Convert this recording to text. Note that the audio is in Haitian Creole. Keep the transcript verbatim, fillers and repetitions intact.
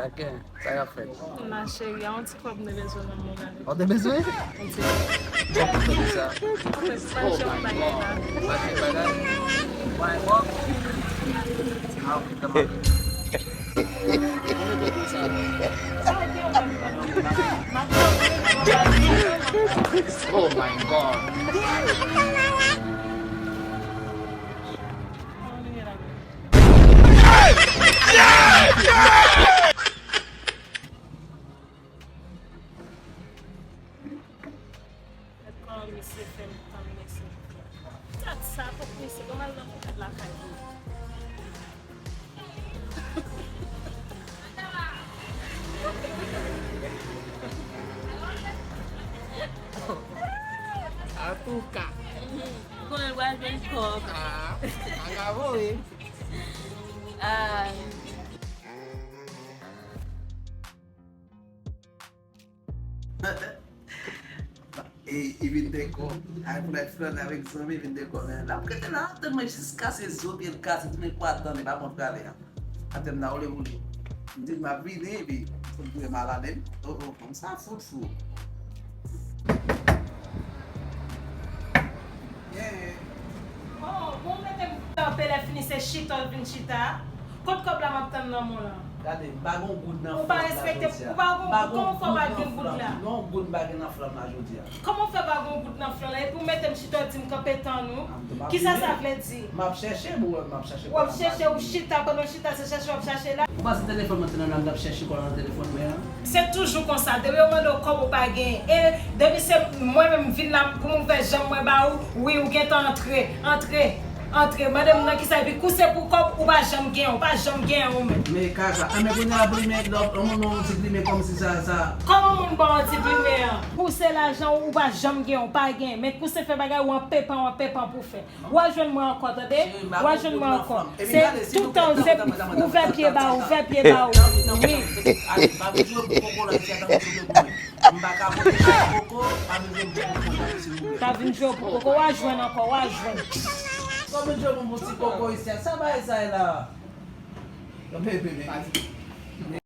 Sa gen, sa y ap fèt? Ma chérie, yon ti kòb nou bezwen nan men la. Ou te bezwen? Yon ti kòb. Bon, pou fè sa. Apre, pa jan bagay la. Mache bagay. Mwen, mwen. Ah, ok, kòman? Oh my God. Gad kòman misye fè m tann mesye. Gad sa, fòk misye, kòman l nan lakay li. Antouka. Konnen w pral jwenn kòb. Ah, an ka voye. Ah. E, e vin dekò. Ay, pou l al flane avèk zanmi, vin dekò. Men, l ap rete la, tann mwen jiskaske zo pye l kase, di mwen kwa tann, e pa bon prale a. Atè m nan woule woule. M di m ap vini, epi m fout boure malade m. Oh, oh, kòm sa fout fou. Yeah. Oh, bon, mete m kanpe, lè fini se chita w vin chita. Kot kòb la m ap tann nan men w lan? Gade, m pa gen goud nan flanm la jodi a. Ou pa respekte, ou pa gen goud, kòman w fè w pa gen goud la? Non, goud m pa gen nan flanm la jodi a. Kòman w fè pa gen goud nan flanm la? Epi w mete m chita w di m kanpe tann ou. Kisa sa vle di? M ap chèche, m ap chèche. W ap chèche, ou chita, pandan w chita, se chèche w ap chèche la. Ou panse telefòn mwen te nan men m, m t ap chèche kòb nan telefòn mwen an? Se toujou konsa, depi yo mande w kòb ou pa genyen. E depi se mwen menm vin la pou m ouvè janm mwen ba ou, wi, ou gentan antre, antre, antre. Mande m nan kisa, epi kou se pou kòb, ou pa janm genyen, ou pa janm genyen ou menm. Men kaka, anben kounye a plimen, lòt, yon moun ba w yon ti plimen kòmsi sa, sa. Kòman moun ba w yon ti plimen an? Kou se lajan ou pa janm genyen, ou pa genyen. Men kou se fè bagay ou an pepan, ou an pepan pou fè. W a jwenn mwen ankò, tande? W a jwenn mwen ankò. Se tout tan, se ouvè pye ba ou, ouvè pye ba ou. Wi. Pa vin jwe pou koko, w a jwenn ankò, w a jwenn. Kòman jwe pou ti koko isi a? Sa bagay sa ye la?